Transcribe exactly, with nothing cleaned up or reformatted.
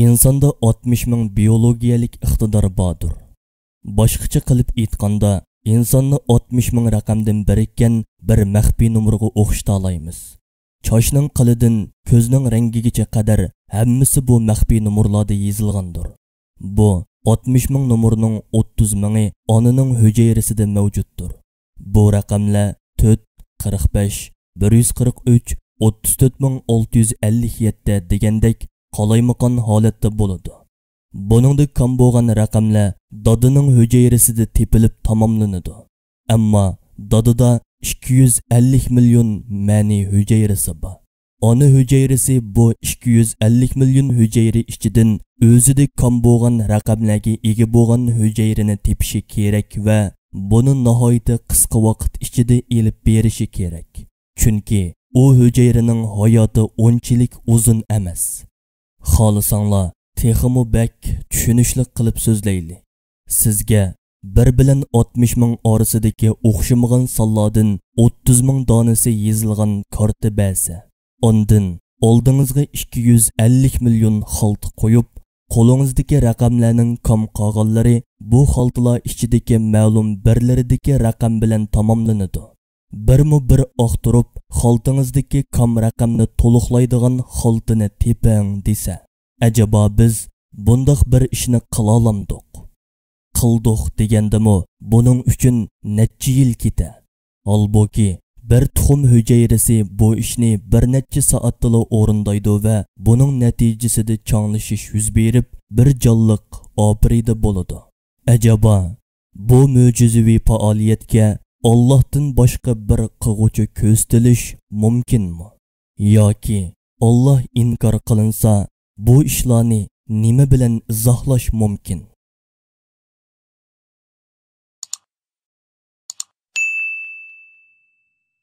ئىنساندا ئاتمىش مىڭ بىيولوگىيەلىك ئىقتىدار باردۇر. باشقىچە قىلىپ ئېيتقاندا، ئىنساننى ئاتمىش مىڭ رەقەمدىن بىرىككەن بىر مەخپىي نومۇرغا ئوخشىتالايمىز. چاچنىڭ قىلىدىن كۆزنىڭ رەڭگىگىچە قەدەر ھەممىسى بۇ مەخپىي نومۇرلاردا يېزىلغاندۇر. بۇ ئاتمىش مىڭ نومۇرنىڭ ئوتتۇز مىڭى ئانىنىڭ ھۈجەيرىسىدە مەۋجۇتتۇر. بۇ رەقەملەر تۆت، قىرىق بەش، بىر يۈز قىرىق ئۈچ، ئوتتۇز تۆت مىڭ ئالتە يۈز ئەللىك يەتتە دېگەندەك قالايمىقان ھالەتتە بولىدۇ. بۇنىڭدا كام بولغان رەقەملەر دادىنىڭ ھۈجەيرىسىدە تېپىلىپ تاماملىنىدۇ. ئەمما دادىدا ئىككى يۈز ئەللىك مىليون مەنىي ھۈجەيرىسى بار. ئانا ھۈجەيرىسى بۇ ئىككى يۈز ئەللىك مىليون ھۈجەيرە ئىچىدىن ئۆزىدە كام بولغان رەقەملەرگە ئىگە بولغان ھۈجەيرىنى تېپىشى كېرەك ۋە بۇنى ناھايىتى قىسقا ۋاقىت ئىچىدە ئېلىپ بېرىشى كېرەك. چۈنكى ئۇ ھۈجەيرىنىڭ ھاياتى ئۇنچىلىك ئۇزۇن ئەمەس. خالىساڭلار، تېخىمۇ بەك چۈشىنىشلىك قىلىپ سۆزلەيلى. سىزگە بىر بىلەن ئاتمىش مىڭ ئارىسىدىكى ئوخشىمىغان سانلاردىن ئوتتۇز مىڭ دانىسى يېزىلغان كارتا بەرسە، ئاندىن ئالدىڭىزغا ئىككى يۈز ئەللىك مىليون خالتا قويۇپ، قولىڭىزدىكى رەقەملەرنىڭ كام قالغانلىرى بۇ خالتىلار ئىچىدىكى مەلۇم بىرلىرىدىكى رەقەم بىلەن تاماملىنىدۇ. بىرمۇ بىر ئاختۇرۇپ، خالتىڭىزدىكى كام رەقەمنى تولۇقلايدىغان خالتىنى تېپىڭ دېسە، ئەجەبا بىز بۇنداق بىر ئىشنى قىلالامدۇق؟ قىلدۇق دېگەندىمۇ بۇنىڭ ئۈچۈن نەچچە يىل كېتە. ھالبۇكى، بىر تۇخۇم ھۈجەيرىسى بۇ ئىشنى بىر نەچچە سائەتتىلا ئورۇندايدۇ ۋە بۇنىڭ نەتىجىسىدە چاڭلىشىش يۈز بېرىپ، بىر جانلىق ئاپىرىدە بولىدۇ. ئەجەبا، بۇ مۆجىزىۋى پائالىيەتكە ئاللاھتىن باشقا بىر قىلغۇچى كۆرسىتىلىش مۇمكىنمۇ؟ ياكى ئاللاھ ئىنكار قىلىنسا، بۇ ئىشلارنى نېمە بىلەن ئىزاھلاش مۇمكىن؟